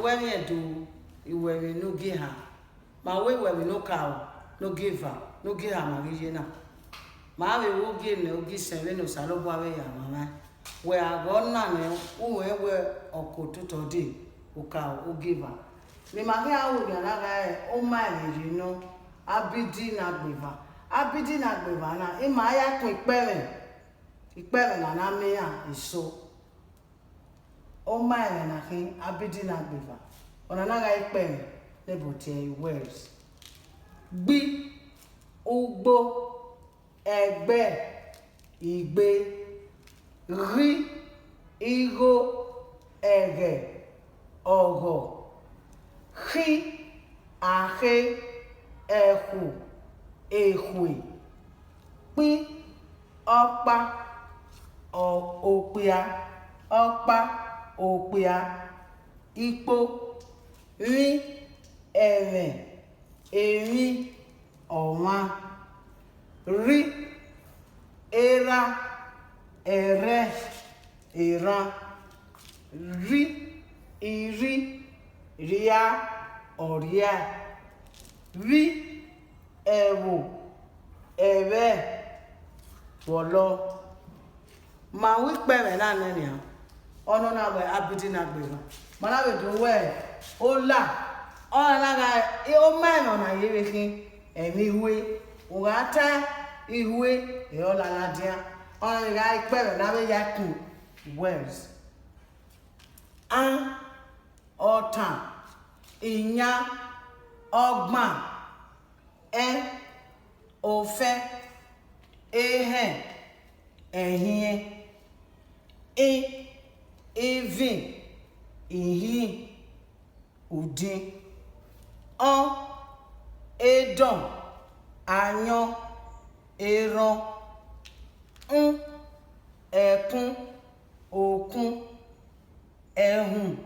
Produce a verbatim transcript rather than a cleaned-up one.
Wẹ vbe Ẹdo, iwẹ vbe ne ogie eha, ma wẹ iwẹ vbe ne okaro, ne ogie eva, ne ogie eha ma ghi ye na. Ma vbe ru ogie nẹ, ogie isẹn vbene Osanobua vbe ya mwamwa. Wẹ a ghẹ ọna nẹ, u rẹn wẹ ọke ototọ dee, okaro, ogie eva. Ne ima khian ru owian na gha re, ọ ma ẹmwẹ ye nọ, abidi ne agbeva. Abidi ne agbeva na, ima ya kun ikpẹmwẹ, ikpẹmwẹ ne a na miẹn iran eso. Ọ ma ẹmwẹ na khin, abidi ne agbeva. Ọna na gha re ikpẹmwẹ ne ẹbọ tie ẹre words. Gbi, ugbo, ẹgbẹ, igbe. Ghi, igho, ẹghẹ, ọghọ. Khi, akhe, ẹkhu, ekhue. Kpi, ọkpa, ọ- okpia. Ọkpa, okpia. Ikpo, vbi, ẹmwẹ, emwi, ọmwa. Rri, erha, ẹrhẹ, erhan. Rhi, irhi, rhia, ọrhia. Vbi, ẹvbo, ẹvbẹ, vbọlọ. Ma ru ikpẹmwẹ na nẹ nian, ọnọna wẹ abidi ne agbeva. Ma na vbe do wẹ ola, ọna na gha re, ọ ma ẹmwẹ ọna ye vbe khin, ẹmwẹ ihue. U gha ta ihue, ẹ i re ola ladian. Ọna vbe gha re ikpẹmwẹ ne avbe ya kun words. An, ọtan, iyan, ọgban, ẹn, ofẹn, ehẹn, ẹhiẹn, in, ivin, ihin, udin, ọẹn, edọẹn, ayọn, erhọn, un, ẹkun, okun, ẹhun,